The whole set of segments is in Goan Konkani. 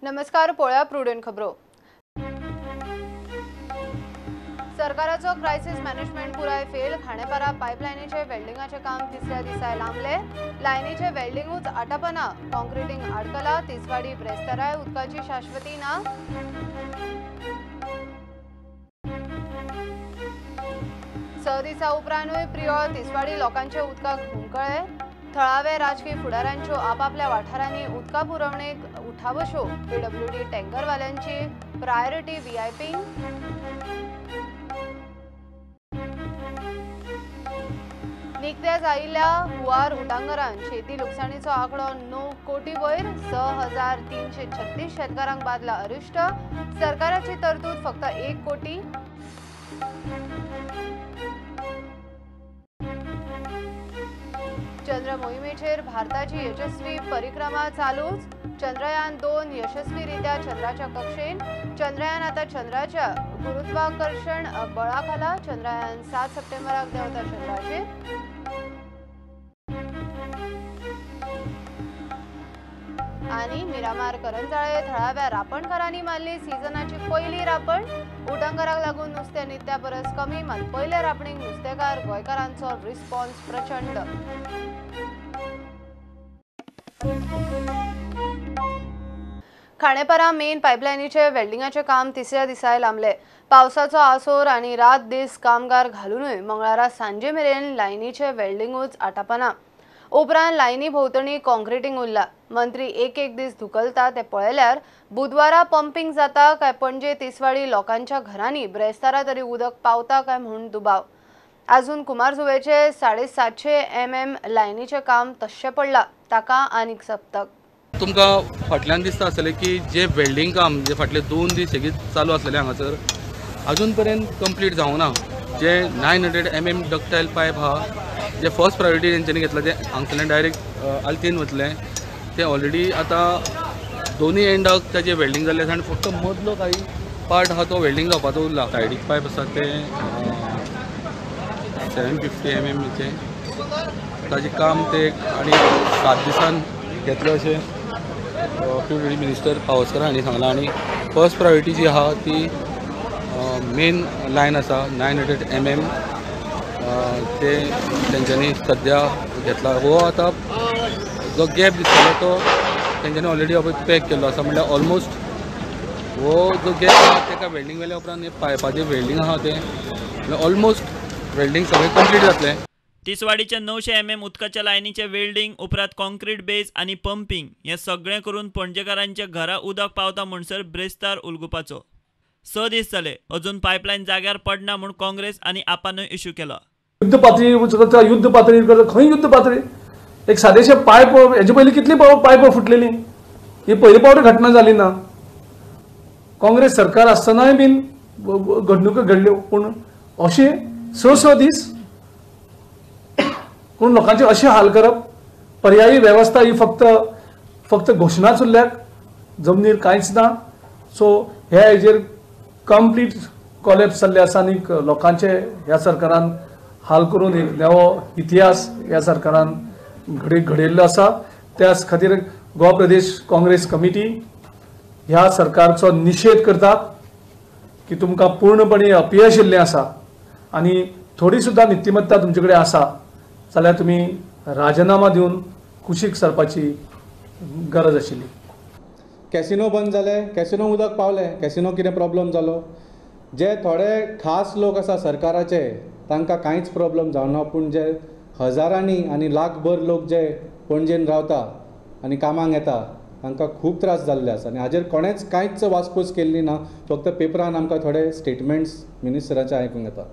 नमस्कार, पळया प्रुडंट खबरो। सरकाराचो क्रायसिस मॅनेजमेंट पुराय फेल। खांडेपारा पायपलायनीचे वेल्डिंगाचे काम तिसऱ्या दिसाय लांबले। लायनीचे वेल्डिंगूच आटापना, कॉन्क्रिटींग आडकला। तिसवाडी ब्रेस्ताराय उदकाची शाश्वती ना। 6 दिसा उपरांतूय प्रियोळ तिसवाडी लोकांचे उदकाक हुमकळे। थळावे राजकीय फुडारांच्यो आपापल्या वाठारांनी उदका पुरवणेक उठाबशो। पीडब्ल्यूडी टँकरवाल्यांची प्रायोरिटी व्हीआयपी। निकत्याच आयिल्ल्या हुंवार उटांगरान शेती लुकसाणीचो आंकडो 9 कोटी वयर। 6336 शेतकारांक बादला अरिश्ट। सरकाराची तरतूद फक्त 1 कोटी। चंद्र मोहिमेचेर भारताची यशस्वी परिक्रमा चालूच। चंद्रयान 2 यशस्वीरित्या चंद्राच्या कक्षेन। चंद्रयान आता चंद्राच्या गुरुत्वाकर्षण बळाखाला। चंद्रयान 7 सप्टेंबराक देंवता चंद्राचेर। आनी मिरामार करंजाळे थळाव्या रापणकारांनी मारली सीझनाची पयली रापण। उटंगराक लागून नुस्तें नित्या परस कमी, मात पयले रापणीक नुस्तेकार गोंयकारांचो रिस्पॉन्स प्रचंड। खांडेपारा मेन पायपलायनीचे वेल्डिंगाचे काम तिसऱ्या दिसाय लांबले। पावसाचो आसोर आनी रात दीस कामगार घालूनय मंगळारा सांजे मेरेन लायनीचे वेल्डिंगूच आटापना। उपरांत लायनी भोंवतणी कॉन्क्रिटींग उरला। मंत्री एक एक दीस धुकलता ते पळयल्यार बुधवारा पंपिंग जाता काय पणजे तिसवाडी लोकांच्या घरांनी ब्रेस्तारा तरी उदक पावता काय म्हूण दुबाव। अजून कुमारजुवेचे 750 mm लायनीचें काम तश्शें पडला, ताका आनीक सप्तक। तुमकां फाटल्यान दिसता आसतलें की जे वेल्डिंग काम जे फाटले 2 दीस सेगीत चालू आसलेलें हांगासर अजून पर्यंत कंप्लीट जावना। जे 900 mm डक्टायल पायप आहा जे फर्स्ट प्रायोरिटी तेंच्यांनी घेतला ते हांगसरल्यान डायरेक्ट आल्तीन वतलें, ते ऑलरेडी आतां दोनूय एंडाक ताजें वेल्डिंग जाल्लें आसा आनी फक्त मदलो काही पार्ट आहा तो वेल्डिंग जावपाचो उरला। सायडीक पायप आसा ते 750 mmचे ताजें काम ते आनी 7 दिसान घेतले अशें पीडब्ल्यूडी मिनिस्टर पावसकर हांणी सांगलां। आनी फर्स्ट प्रायोरिटी जी आहा ती मेन लायन आसा 900 mm ते तेंच्यांनी सद्या घेतला। हो आतां जो गॅप दिसतालो तो तेंच्यांनी ऑलरेडी पॅक केल्लो आसा, म्हणल्यार ऑलमोस्ट हो जो गॅप आहा तेका वेल्डिंग केल्या उपरांत हे पायपाचें वेल्डिंग आहा तें ऑलमोस्ट वेल्डिंग सगळें कंप्लीट जातलें। तिसवाडीच्या 900 mm उदकाच्या लायनीचे वेल्डिंग उपरांत कॉन्क्रीट बेज आनी पंपिंग हें सगळें करून पणजेकारांच्या घरा उदक पावता म्हणसर ब्रेस्तार उलगुपाचो। 6 दीस जाले अजून पायपलायन जाग्यार पडना म्हूण काँग्रेस आनी आपानूय इश्यू केला। युद्ध पातळीर करता, युद्ध पातळीर करता, खंय युद्ध पातळी? एक सादेशे पायप हेजे पयलीं कितली पायपां फुटलेली, ही पयली पावट घटना जाली ना। काँग्रेस सरकार आसतनाय बीन घडणुको घडल्यो, पूण अशें 6-6 दीस कोण लोकांचे अशें हाल करप? पर्यायी वेवस्था ही फक्त फक्त घोशणाच उरल्याक, जमनीर कांयच ना। सो ह्या हेजेर कंप्लीट कॉलेप्स जाल्ले आसा आनी लोकांचे ह्या सरकारान हाल करून एक नवो इतिहास ह्या सरकारान घडयल्लो आसा। त्याच खातीर गोवा प्रदेश काँग्रेस कमिटी ह्या सरकारचो निशेध करता की तुमकां पूर्णपणे अपयश येयल्लें आसा आनी थोडी सुद्दां नितिमत्ता तुमचे कडेन आसा जाल्यार तुमी राजीनामा दिवन कुशीक सरपाची गरज आशिल्ली। कॅसिनो बंद जाले, कॅसिनो उदक पावलें, कॅसिनो कितें प्रॉब्लम जालो? जे थोडे खास लोक आसा सरकाराचे तांकां कांयच प्रॉब्लम जावना, पूण जे हजारांनी आनी लाखभर लोक जे पणजेन रावता आनी कामाक येता तांकां खूब त्रास जाल्ले आसा आनी हाजेर कोणेंच कांयच वासपूस केल्ली ना। फक्त पेपरान आमकां थोडे स्टेटमेंट्स मिनिस्टराचे आयकूंक येता।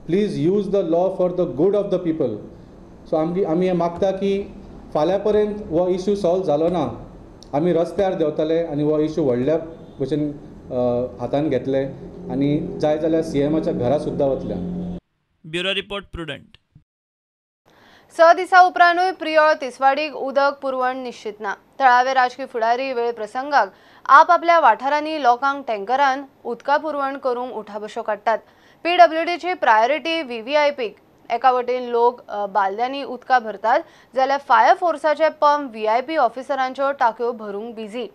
Please use the law for the good of the people. So आमी हें मागता की फाल्यां पर्यंत हो इशू सॉल्व जालो ना आमी रस्त्यार देंवतले आनी हो इशू व्हडल्या भशेन हातान घेतले आनी जाय जाल्यार सीएमाच्या घरा सुद्दां वतले। Bureau report, Prudent. 6 दिसा उपरांतूय प्रियोळ तिसवाडीक उदक पुरवण निश्चित ना। थळावे राजकी फुडारी वेळ प्रसंगाक आपापल्या वाठारांनी लोकांक टँकरान उदका पुरवण करूंक उठाबशो काडटात। पीडब्ल्यूडीची प्रायोरिटी व्हीव्हीआयपीक। एका वटेन लोक बालद्यांनी उदका भरतात जाल्यार फायर फोर्साचे पंप व्हीआयपी ऑफिसरांच्यो टाक्यो भरूंक बिझी।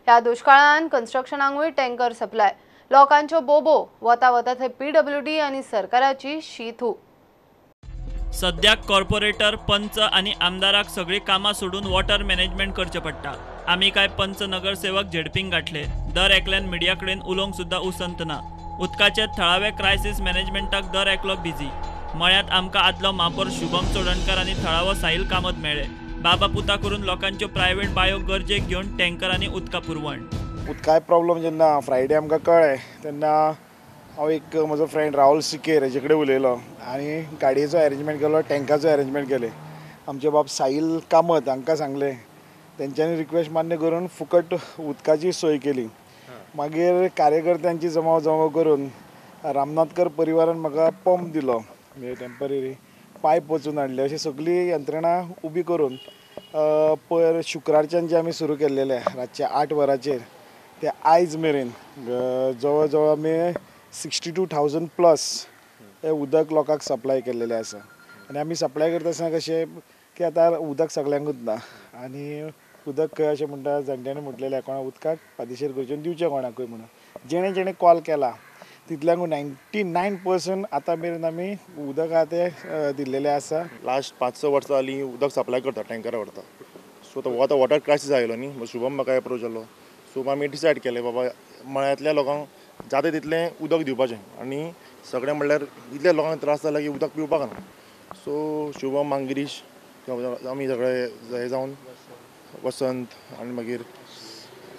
ह्या दुष्काळान कन्स्ट्रक्शनांकूय टँकर सप्लाय, लोकांच्यो बोबो, वता वता थंय पीडब्ल्यूडी आनी सरकाराची शीथू। सद्याक कॉर्पोरेटर, पंच आनी आमदाराक सगळीं कामां सोडून वॉटर मॅनेजमेंट करचें पडटा। आमी काय पंच नगरसेवक झेडपींक गांठले, दर एकल्यान मिडिया कडेन उलोवंक सुद्दां उसंत ना। उदकाचे थळावे क्रायसीस मॅनेजमेंटाक दर एकलो बिजी। मळ्यांत आमकां आदलो महापौर शुभम चोडणकर आनी थळावो साहिल कामत मेळ्ळे। बाबा पुता करून लोकांच्यो प्रायव्हेट बायो गरजेक घेवन टँकरांनी उदका पुरवण। उदकाय प्रॉब्लम जेन्ना फ्रायडे आमकां कळ्ळें तेन्ना हांव एक म्हजो फ्रेंड राहुल सिकेर हेजे कडेन उलयलो आनी गाडयेचो अरेंजमेंट केलो, टँकाचो अरेंजमेंट केलें। आमचे बाब साहिल कामत हांकां सांगलें, तेंच्यांनी रिक्वेस्ट मान्य करून फुकट उदकाची सोय केली। मागीर कार्यकर्त्यांची जमाव जमाव करून रामनाथकर परिवारान म्हाका पंप दिलो, म्हणजे टेम्पररी पायप वचून हाडले। अशी सगळी यंत्रणा उबी करून पयर शुक्रारच्यान जे आमी सुरू केल्लेले रातच्या 8 वरांचेर ते आयज मेरेन जवळ जवळ आमी 62,000 प्लस हे उदक लोकांक सप्लाय केल्लेलें आसा। आनी आमी सप्लाय करता आसतना कशें की आतां उदक सगल्यांकूच ना आनी उदक खंय अशें म्हणटा जाणट्यांनी म्हटलेलें कोणा उदकाक पादिशेर करचें दिवचें कोणाकूय म्हणून। जेणे जेणे कॉल केला तितल्यांकूय 99% आतां मेरेन आमी उदक आहा तें दिल्लेलें आसा। लास्ट 5-6 वर्सां जालीं उदक सप्लाय करता, टँकरां व्हरता। सो तो आतां वॉटर क्रायसीस आयलो न्ही, शुभम म्हाका एप्रोच जालो। सो आमी डिसायड केलें बाबा मळ्यांतल्या लोकांक जाता तितलें उदक दिवपाचें आनी सगळें म्हणल्यार इतल्या लोकांक त्रास जाला की उदक पिवपाक ना। सो शुभम, मांगिरीश आमी सगळे हे जावन वसंत आनी मागीर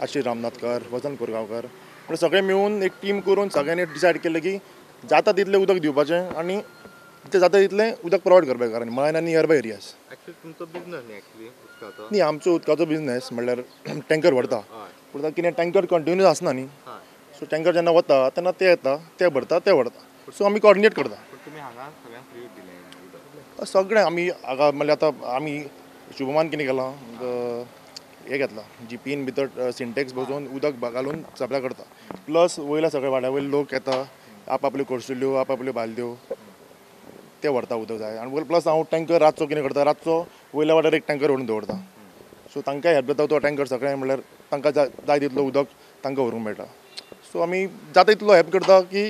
आशिष रामनाथकर, वसंत कोरगांवकर, म्हणजे सगळे मेळून एक टीम करून सगळ्यांनी डिसायड केलें की जाता तितलें उदक दिवपाचें आनी तितलें जाता तितलें उदक प्रोवायड करपाक कारण मळ्यान आनी नियर बाय एरियाज। तुमचो बिजनस न्ही एक्चुअली उदकाचो? न्ही, आमचो उदकाचो बिजनस म्हणल्यार टँकर व्हरता, पूण आतां कितें टँकर कंटिन्यूस आसना न्ही। सो टँकर जेन्ना वता तेन्ना ते येता, ते भरता, ते व्हरता। सो आमी कॉर्डिनेट करता सगळें। आमी हांगा म्हणल्यार आतां आमी शुभमान कितें केलां, हें घेतलां जीपीन भितर सिंटेक्स बसोवन उदक घालून सप्लाय करता। प्लस वयल्या सगळ्या वाड्या वयले लोक येता, आपआपल्यो कोळसुल्यो, आपआपल्यो बालद्यो ते व्हरता उदक जाय। आनी प्लस हांव टँकर रातचो कितें करता, रातचो वयल्या वाड्यार एक टँकर व्हरून दवरता। सो तांकांय हेल्प जाता तो टँकर सगळें म्हणल्यार तांकां जाय तितलो उदक तांकां व्हरूंक मेळटा। सो आमी जाता तितलो हेल्प करता की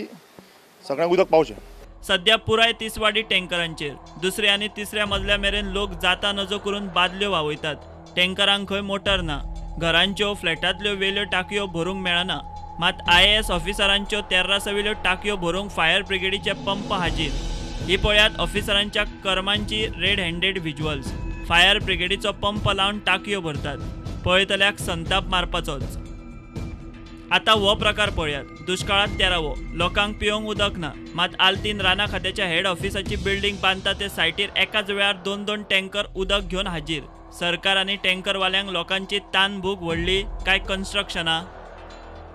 सगळ्यांक उदक पावचें। सध्या पुराय तिसवाडी टँकरांचेर दुसऱ्या आनी तिसऱ्या मजल्या मेरेन लोक जाता नजो करून बादल्यो व्हांवयतात। टँकरांक खंय मोटर ना, घरांच्यो फ्लॅटांतल्यो वेल्यो टाकयो भरूंक मेळना। मात IAS ऑफिसरांच्यो तेर्रासवेल्यो टाकयो भरूंक फायर ब्रिगेडीचे पंप हाजीर। ही पळयात ऑफिसरांच्या कर्मांची रेड हँडेड व्हिज्युअल्स। फायर ब्रिगेडीचो पंप लावन टाकयो भरतात, पळयतल्याक संताप मारपाचोच। आतां हो प्रकार पळयात, दुष्काळात तेरावो, लोकांक पिवंक उदक ना, मात आलतीन राना खात्याच्या हेड ऑफिसाची बिल्डिंग बांदता ते सायटीर एकाच वेळार 2-2 टँकर उदक घेवन हाजीर। सरकार आनी टँकरवाल्यांक लोकांची तान भूक व्हडली काय कन्स्ट्रक्शनां?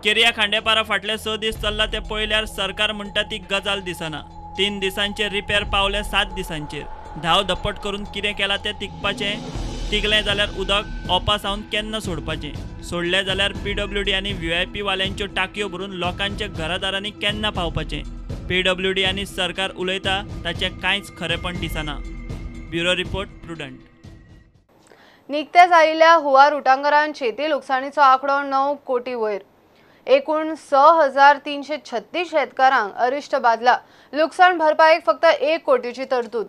केरिया खांडेपारा फाटले 6 दीस चल्ला ते पळयल्यार सरकार म्हणटा ती गजाल दिसना। 3 दिसांचे रिपेर पावले 7 दिसांचेर। धांव धपट करून कितें केलां तें तिगपाचें, तिगलें जाल्यार उदक ओपा सावन केन्ना सोडपाचें, सोडलें जाल्यार पीडब्ल्यूडी आनी व्हीआयपी वाल्यांच्यो टाकयो भरून लोकांच्या घरादारांनी केन्ना पावपाचें? पीडब्ल्यूडी आनी सरकार उलयता ताचें कांयच खरेपण दिसना। Bureau report, Prudent. निकत्याच आयिल्ल्या हुंवार उटांगरान शेती लुकसाणीचो आंकडो 9 कोटी वयर। एकूण 6,336 शेतकारांक अरिश्ट बादला। लुकसाण भरपायेक फक्त 1 कोटीची तरतूद,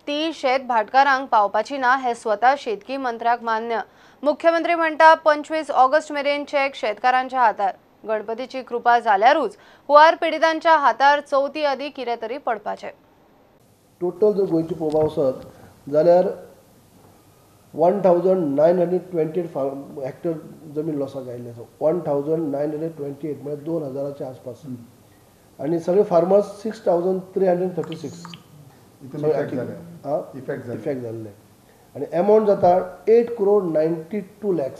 ती शेत भाटकारांक पावपाची ना हे स्वता शेतकी मंत्र्याक मान्य। मुख्यमंत्री म्हणटा 25 ऑगस्ट मेरेन चेक शेतकारांच्या हातार। गणपतीची कृपा जाल्यारूच हुंवार पिडितांच्या हातार चवथी आदी कितें तरी पडपाचें। टोटल जर गोंयची पळोवपाक वचत जाल्यार 1928 फार्म हेक्टर जमीन लॉसाक आयिल्ली आसा। 1928 म्हळ्यार 2000च्या आसपास। आनी सगळे फार्मर्स 6336 इफेक्ट जाल्ले आनी एमावंट जाता 8.92 crore।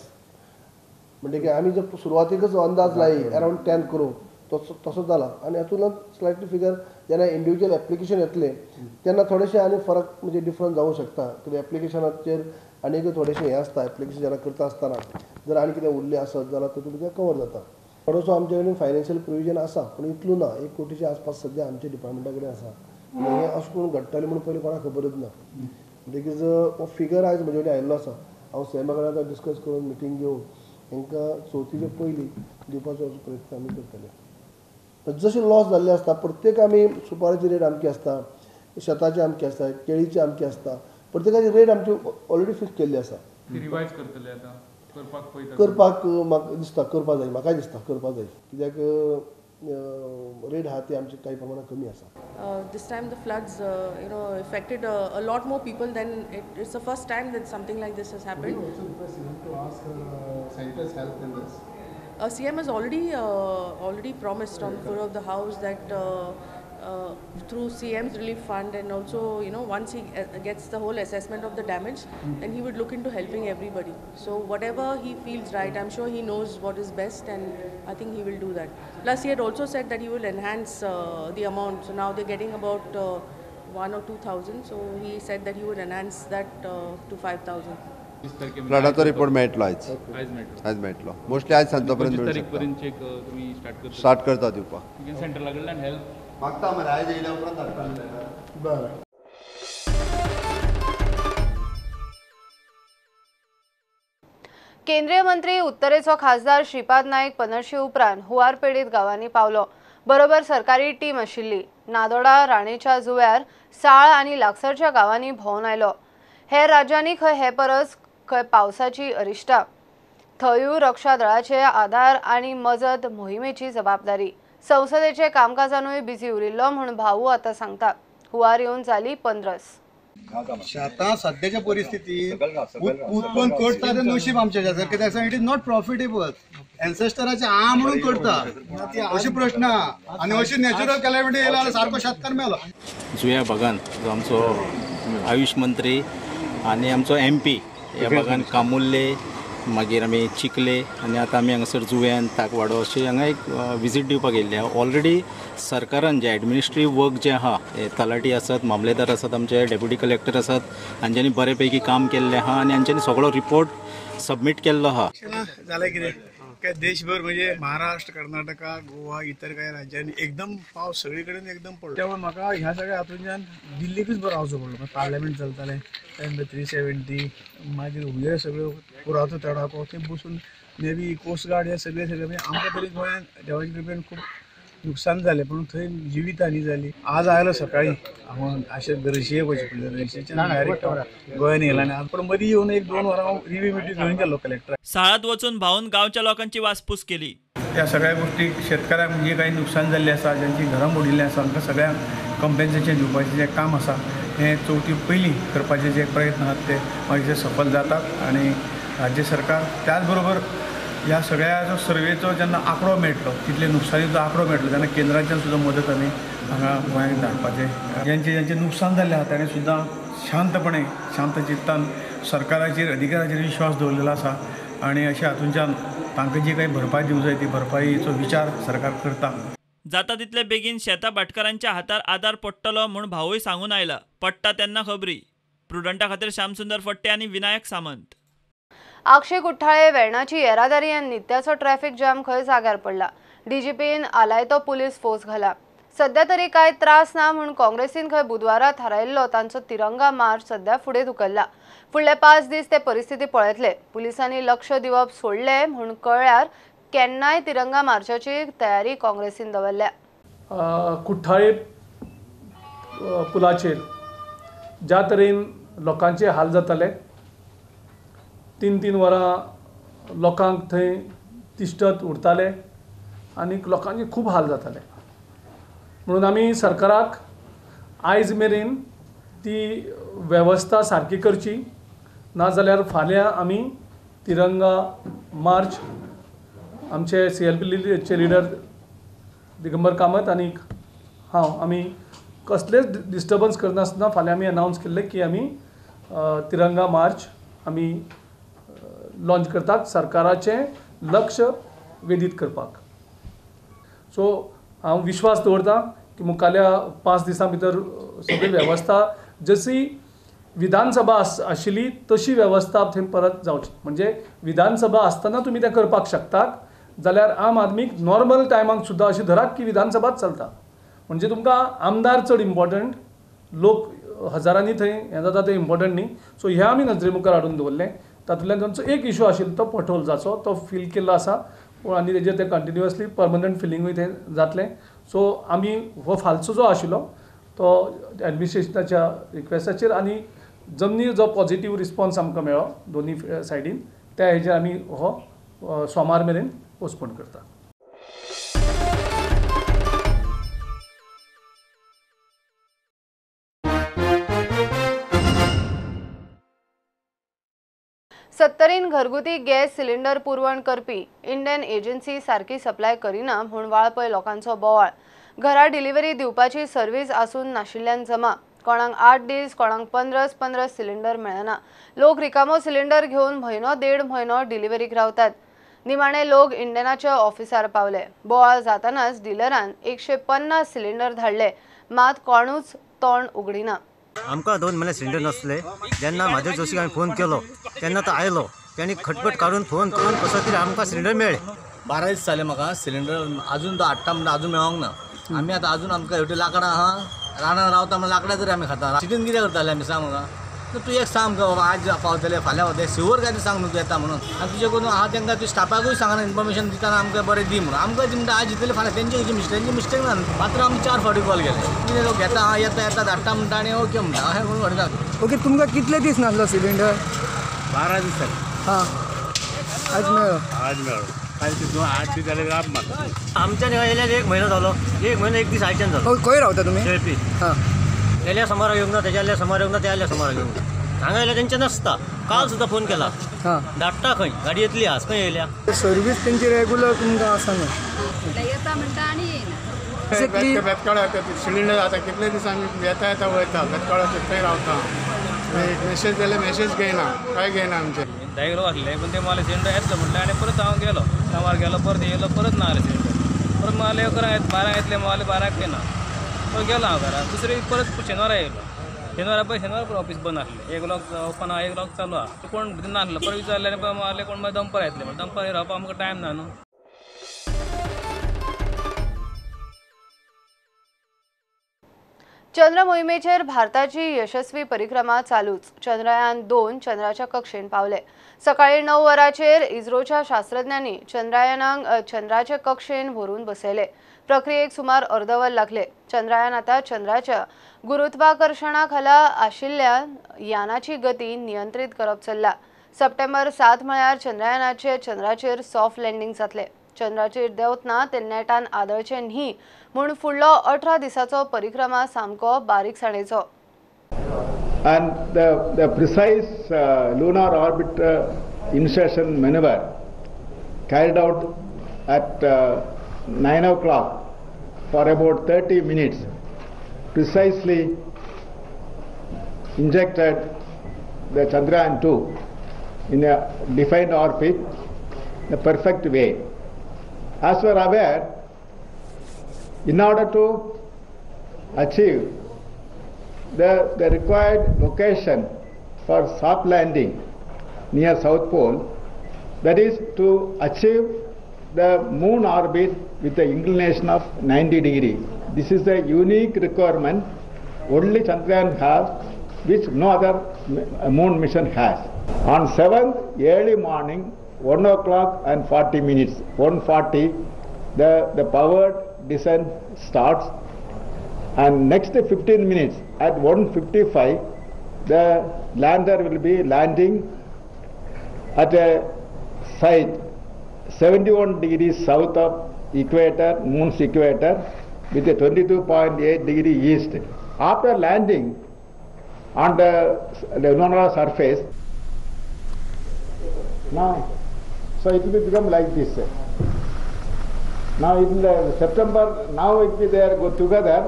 म्हणटकीर आमी जर सुरवातीकच अंदाज लायी अरावंड 10 crore तसो जाला। आनी हातूंतल्यान स्लायटली फिगर जेन्ना इंडिविज्युअल एप्लिकेशन येतलें तेन्ना थोडेशें आनी फरक म्हणजे डिफरन्स जावंक शकता। कित्याक एप्लिकेशनाचेर आनीक थोडेशें हें आसता, एप्लिकेशन जेन्ना करता आसतना जर आनी कितें उरलें आसत जाल्यार तितून तें कवर जाता। थोडोसो आमचे कडेन फायनान्शियल प्रोविजन आसा पूण इतलो ना, 1 कोटीच्या आसपास सद्या आमच्या डिपार्टमेंटा कडेन आसा। हें अशें करून घडटलें म्हणून पयलीं कोणाक खबरच ना। म्हणटकीच हो फिगर आयज म्हजे कडेन आयिल्लो आसा। हांव सीएमा कडेन आतां डिस्कस करून मिटींग घेवन हांकां चवथीचे पयलीं दिवपाचो असो प्रयत्न आमी करतले. जशें लॉस जाल्ले आसता प्रत्येक आमी सुपारेची रेट आमकी आसता, शेताची आमकी आसता, केळीची आमकी आसता, प्रत्येकाची रेट आमची ऑलरेडी फिक्स केल्ली आसा. रिवायज करतले आतां करपाक पळयता, करपाक म्हाका दिसता करपाक जाय, म्हाकाय दिसता करपाक जाय, कित्याक रेट आहा ती आमची काही प्रमाणात कमी आसा. This time the floods you know affected a lot more people than it's the first time that something like this has happened. We also request CM to ask center's help in this. CM has already promised on the floor of the house that through CM's relief fund, and also you know once he gets the whole assessment of the damage, then he would look into helping everybody. So whatever he feels right, I'm sure he knows what is best, and I think he will do that. Plus he had also said that he will enhance the amount. So now they're getting about 1 or 2,000. So he said that he would enhance that to 5,000. फ्लडाचो report मेळटलो आयज, आयज मेळटलो मोस्टली आयज सांजो पर्यंत स्टार्ट करता दिवपाक. सेंट्रला कडल्यान हेल्प मागता मरे, आयज येयल्या उपरांत धाडटा. बरें. केंद्रीय मंत्री उत्तरेचो खासदार श्रीपाद नाईक पनर्शी उपरांत हुंवार पीडित गांवांनी पावलो. बरोबर सरकारी टीम आशिल्ली. नादोडा, राणेच्या जुव्यार, साळ आनी लागसरच्या गांवांनी भोंवन आयलो. हेर राज्यांनी खंय हे परस खंय पावसाची अरिश्टा, थंयूय रक्षा दळाचे आधार आनी मजत मोहिमेची जबाबदारी. संसदेचे कामकाजानूय बिझी उरिल्लो म्हूण भाऊ आतां सांगता. हुंवार येवन जाली 15. शेतां सद्याच्या परिस्थितीत उत्पन्न करता तें नशीब आमचें जाता, कित्याक it is not profitable. एन्सेस्टराचे आ म्हणून करता अशे प्रश्न आहा, आनी अशी नॅचरल कॅलॅमिटी येयला जाल्यार सारको शेतकार मेलो. जुया भागान जो आमचो आयुष मंत्री आनी आमचो MP ह्या भागान कामुल्ले, मागीर आमी चिखले आनी आतां आमी हांगासर जुव्यान ताकवाडो अशें हांगा एक विजीट दिवपाक येयल्ले आहा. ऑलरेडी सरकारान जे एडमिनिस्ट्रेटीव वर्क जें आहा, तलाठी आसात, मामलेदार आसात, आमचे डेप्युटी कलेक्टर आसात, हांच्यांनी बरे पैकी काम केल्लें आहा आनी हांच्यांनी सगळो रिपोर्ट सबमीट केल्लो आहा. जालें कितें काय देशभर म्हणजे महाराष्ट्र, कर्नाटका, गोवा, इतर काही राज्यांनी एकदम पावस सगळी कडेन एकदम पडलो. त्यामुळे म्हाका ह्या सगळ्या हातूंतल्यान दिल्लीकूच बरो रावचो पडलो. पार्लमेंट चलतालें, 370, मागीर हे सगळ्यो पुराचो तडाखो, थंय बसून नेवी, कोस्ट गार्ड हे सगळे सगळे म्हणजे आमकां तरी गोंयांत देवाच्या कृपेन खूब नुकसान जालें, पूण थंय जिवीत हानी जाली. आज आयलो सकाळी हांव अशें रशियेक वचचें पडलें, रशियेच्यान डायरेक्ट गोंयान येयला आनी पूण मदीं येवन 1-2 वरां हांव रिव्यू मिटींग घेवन गेलो कलेक्टर. साळांत वचून भाऊन गांवच्या लोकांची वासपूस केली. त्या सगळ्या गोष्टी शेतकऱ्यांक जे काही नुकसान जाल्लें आसा, ज्यांची घरां मोडिल्लीं आसा, तांकां सगळ्यांक कंपेन्सेशन दिवपाचें जें काम आसा हें चवथी पयलीं करपाचे जे प्रयत्न आसात ते मागीर सफल जातात. आनी राज्य सरकार त्याच बरोबर ह्या सगळ्या जो सर्वेचो जेन्ना आंकडो मेळटलो, तितले नुकसानीचो आंकडो मेळटलो तेन्ना केंद्राच्यान सुद्दां मदत आमी हांगा गोंयांक धाडपाचें. ज्यांचें ज्यांचें नुकसान जाल्लें आसा ताणें सुद्दां शांतपणे, शांत चित्तान सरकाराचेर, अधिकाराचेर विश्वास दवरलेलो आसा आनी अशें हातूंच्यान तांकां जी काही भरपाय दिवंक जाय ती भरपायेचो विचार सरकार करता. जाता तितले बेगीन शेतां भाटकारांच्या हातार आदार पडटलो म्हूण भाऊय सांगून आयला. पडटा तेन्ना खबरी. प्रुडंटा खातीर श्यामसुंदर फट्टे आनी विनायक सामंत. आक्षी कुठ्ठाळे वेर्णाची येरादारी आनी नित्याचो ट्रॅफिक जाम खंय जाग्यार पडला. डीजीपीन आलायतो पुलीस फोर्स घाला. सध्या तरी काय त्रास ना म्हूण काँग्रेसीन खंय बुधवारा थारायल्लो तांचो तिरंगा मार्च सध्या फुडें धुकल्ला. फुडले 5 दीस ते परिस्थिती पळयतले. पुलिसांनी लक्ष दिवप सोडलें म्हूण कळ्ळ्यार केन्नाय तिरंगा मार्चाची तयारी काँग्रेसीन दवरल्या. कुठ्ठाळे पुलाचेर ज्या तरेन लोकांचे हाल जाताले, 3-3 वरां लोकांक थंय तिश्टत उरताले आनी लोकांचे खूब हाल जाताले. म्हणून आमी सरकाराक आयज मेरेन ती वेवस्था सारकी करची, नाजाल्यार फाल्यां आमी तिरंगा मार्च आमचे CLPचे लिडर दिगंबर कामत आनी हांव आमी कसलेच डिस्टर्बन्स करनासतना फाल्यां आमी अनावन्स केल्लें की आमी तिरंगा मार्च आमी लॉन्च करतात सरकाराचें लक्ष वेधीत करपाक. सो हांव विश्वास दवरता की मुखाल्या 5 दिसां भितर सगळी वेवस्था जशी विधानसभा आशिल्ली तशी वेवस्था थंय परत जावची. म्हणजे विधानसभा आसतना तुमी तें करपाक शकतात, जाल्यार आम आदमीक नॉर्मल टायमाक सुद्दां अशें धरात की विधानसभाच चलता. म्हणजे तुमकां आमदार चड इम्पॉर्टंट, लोक हजारांनी थंय हें जाता तें इम्पॉर्टंट न्ही. सो हें आमी नजरे मुखार हाडून दवरलें. तातूंतल्यान तांचो एक इशू आशिल्लो तो पोटहोल्साचो तो फील केल्लो आसा आनी तेजेर ते कंटिन्युअसली परमनंट फिलिंगूय तें जातलें. सो आमी हो फालचो जो आशिल्लो तो एडमिनिस्ट्रेशनाच्या रिक्वेस्टाचेर आनी जमनीर जो पॉझिटीव रिस्पॉन्स आमकां मेळ्ळो दोनी सायडीन त्या हेजेर आमी हो सोमार मेरेन पोस्टपोन करता. सत्तरीन घरगुती गॅस सिलिंडर पुरवण करपी इंडियन एजन्सी सारकी सप्लाय करिना म्हूण वाळपय लोकांचो बोवाळ. घरा डिलिव्हरी दिवपाची सर्वीस आसून नाशिल्ल्यान जमा. कोणाक 8 दीस कोणाक 15 सिलिंडर मेळना. लोक रिकामो सिलिंडर घेवन म्हयनो देड म्हयनो डिलिव्हरीक रावतात. निमाणे लोक इंडियनाच्या ऑफिसार पावले. बोवाळ जातानाच डिलरान 150 सिलिंडर धाडले, मात कोणूच तोंड उगडिना. आमकां 2 म्हयने सिलिंडर नासले. जेन्ना म्हादेव जोशीक हांवें फोन केलो तेन्ना तो आयलो, तेणी खटपट काडून फोन करून कसो तरी आमकां सिलिंडर मेळ्ळे. 12 दीस जाले म्हाका सिलिंडर अजून तो हाडटा म्हणटा अजून मेळोंक ना. आमी आतां अजून आमकां हेवटे लांकडां आहा, रानान रावता म्हणल्यार लांकडां तरी आमी खाता. सिटीन कितें करताले आमी सांग म्हाका. तूं एक सांग आमकां बाबा आज पावतले फाल्यां पावतले सिवर काय सांग न्हू तूं येता म्हणून. आनी तुजे करून आहा तांकां तूं स्टाफाकूय सांगना इन्फॉर्मेशन दितना आमकां बरें दी म्हणून. आमकां ती म्हणटा आज दितले फाल्यां, तेंचे खंयची मिस्टेक, तेंची मिस्टेक ना. मात्र आमी 4 फावटी कॉल केले, कितें लोक घेता आं येता येता धाडटा म्हणटा आनी ओके म्हणटा अशें म्हणून व्हरता. ओके, तुमकां कितले दीस नासलो सिलिंडर? 12 दीस जाले. हां, आज मेळ्ळो. आज मेळ्ळो. काल तितून 8 दीस जाले राब मारता. आमच्यान येयल्यार 1 म्हयनो जालो, 1 म्हयनो 1 दीस आयच्यान जालो. खंय रावता तुमी? शेळपी. हां, गेल्या सोमारा येवंक ना, तेज्या सोमारा येवंक ना, त्या सोमारा येवंक ना. हांगा येयल्या तेंचे नासता. काल सुद्दां फोन केला, धाडटा खंय गाडी येतली आज, खंय येयल्या. सर्वीस तेंची रेगुलर तुमकां आसना. येता म्हणटा आनी येयना. बेतकाळा सिलिंडर आतां कितले दीस आमी येता येता वयता, बेतकाळा थंय रावता. मेसेज जाल्यार मेसेज घेयना, कांय घेयना आमचें. 10 किलो आसले पण ते मला सिलिंडर येतलो म्हटलें आनी परत हांव गेलो कामार गेलो, परत येयलो परत ना आसलें सिलिंडर. परत मागले 12 येतले मागले 12 येना, परत गेलो हांव घरा. दुसरे परत शेनवारा येयलो, शेनवारा पळय शेनवारा परत ऑफिस बंद आसलें. 1 वॉक ओपन आहा, 1 वॉक चालू आहा. कोण भितर नासलो. परत विचारलें आनी परत मागले कोण मागीर दनपार येतले म्हणून. दनपार रावपाक आमकां टायम ना न्हू. चंद्र मोहिमेचेर भारताची यशस्वी परिक्रमा चालूच. चंद्रयान 2 चंद्राच्या कक्षेन पावले. सकाळी 9 वरांचेर इस्रोच्या शास्त्रज्ञांनी चंद्रयानाक चंद्राचे कक्षेन व्हरून बसयले. प्रक्रियेक सुमार अर्दवर लागले. चंद्रयान आता चंद्राच्या गुरुत्वाकर्षणा खाला आशिल्ल्या यानाची गती नियंत्रित करप चल्ला. सप्टेंबर 7 म्हळ्यार चंद्रयानाचे चंद्राचेर सॉफ्ट लँडिंग जातले. चंद्राचेर देंवतना ते नेटान आदळचे न्ही म्हूण फुडलो 18 दिसाचो परिक्रमा सामको बारीकसाणेचो. And the precise lunar orbit insertion maneuver carried out at 9 o'clock for about 30 minutes precisely injected the Chandrayaan 2 in a defined orbit in a perfect way. As we are aware, in order to achieve the required location for soft landing near South Pole, that is to achieve the moon orbit with the inclination of 90 degree. This is a unique requirement only Chandrayaan has, which no other moon mission has. On 7th early morning, 1 o'clock and 40 minutes, 1:40, the powered descent starts, and next 15 minutes at 1:55, the lander will be landing at a site 71 degrees south of equator, moon's equator, with a 22.8 degree east. After landing on the lunar surface, now, so it will become like this. Now it will September, now it will be there go together,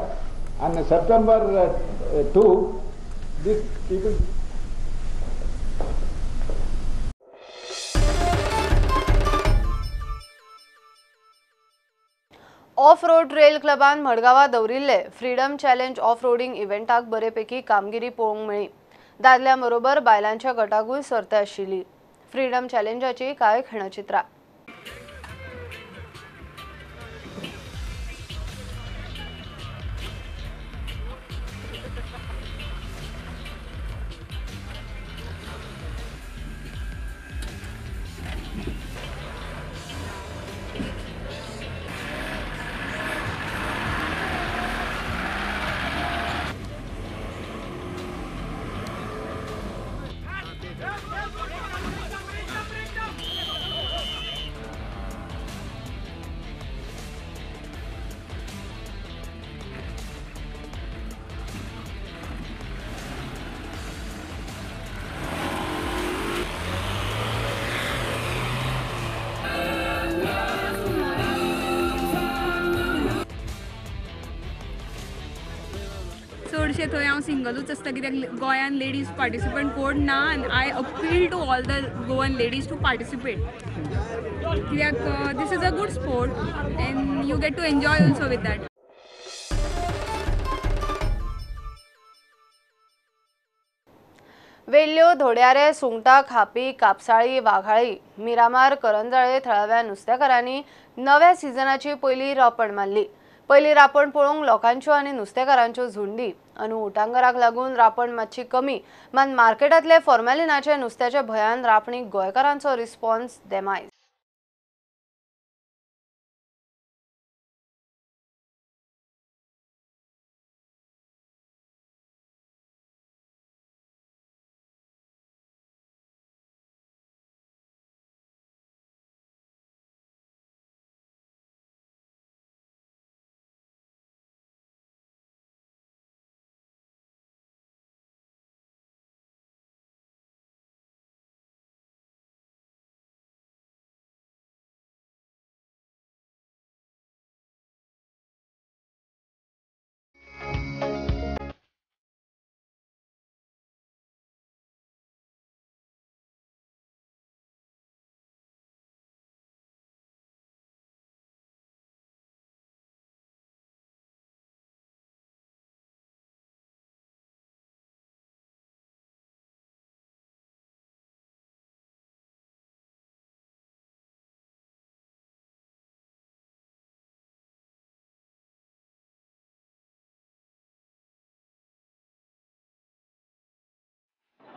and September 2, this people. Off road trail क्लबान मडगांवां दवरिल्ले फ्रीडम चॅलेंज ऑफ रोडिंग इव्हेंटाक बरेपैकी कामगिरी पळोवंक मेळ्ळी. दादल्यां बरोबर बायलांच्या गटाकूय सर्त आशिल्ली. फ्रीडम चॅलेंजाची कांय खणचित्रां. चडशें थंय हांव सिंगलूच आसता कित्याक गोंयान लेडीज पार्टिसिपंट कोण ना आनी I appeal to all the Goan ladies to participate कित्याक this is a good sport and you get to enjoy also with that. वेल्ल्यो धोड्यारे सुंगटां खापी कापसाळी वाघाळी मिरामार करंजाळे थळाव्या नुस्तेकारांनी नव्या सिजनाची पयली रापण मारली. पयली रापण पळोवंक लोकांच्यो आनी नुस्तेकारांच्यो झुंडी. अंदू उटांगराक लागून रापण मातशी कमी मात मार्केटांतले फॉर्मेलिनाचे नुस्त्याच्या भंयान रापणीक गोंयकारांचो रिस्पॉन्स देमायज.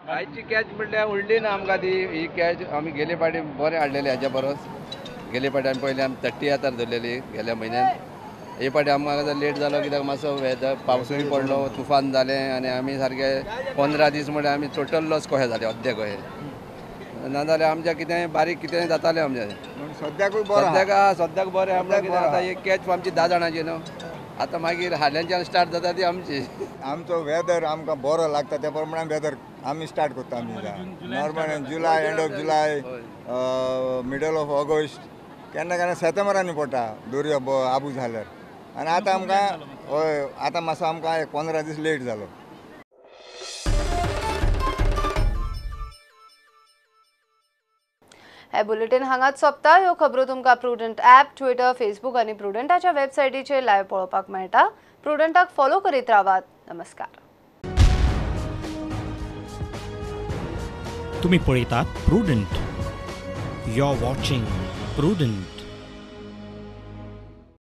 आयची कॅच म्हटल्यार उडली ना आमकां ती ही कॅच आमी गेले फावटी बरें हाडलेली हाज्या परस गेले फावटी आमी पयलीं आमी 30 हातार धरलेली गेल्या म्हयन्यान. हे फावटी आमकां लेट जालो कित्याक मातसो वेदर पावसूय पडलो तुफान जालें आनी आमी सारके 15 दीस म्हळ्यार आमी टोटल लॉस कशें जालें अद्दे कशें नाजाल्यार आमच्या कितेंय बारीक कितेंय जातालें आमचें. सद्याकूय बरें सद्याक बरें आमकां कितें आतां एक कॅच आमची 10 जाणांची न्हू आतां मागीर हाल्यांच्यान स्टार्ट जाता ती आमची. आमचो वेदर आमकां बरो लागता त्या प्रमाणे वेदर आमी स्टार्ट करता आमी normal July end of July middle of August केन्ना केन्ना सेप्टेंबरांनी पडटा दर्या आबू जाल्यार आनी आतां आमकां हय आतां मातसो आमकां एक 15 दीस लेट जालो. हे बुलेटिन हांगाच सोंपता. ह्यो खबरो तुमकां प्रुडंट ॲप, ट्विटर, फेसबूक आनी प्रुडंटाच्या वेबसायटीचेर लायव्ह पळोवपाक मेळटा. प्रुडंटाक फॉलो करीत रावात. नमस्कार. तुम्ही पळयतात Prudent. You are watching Prudent.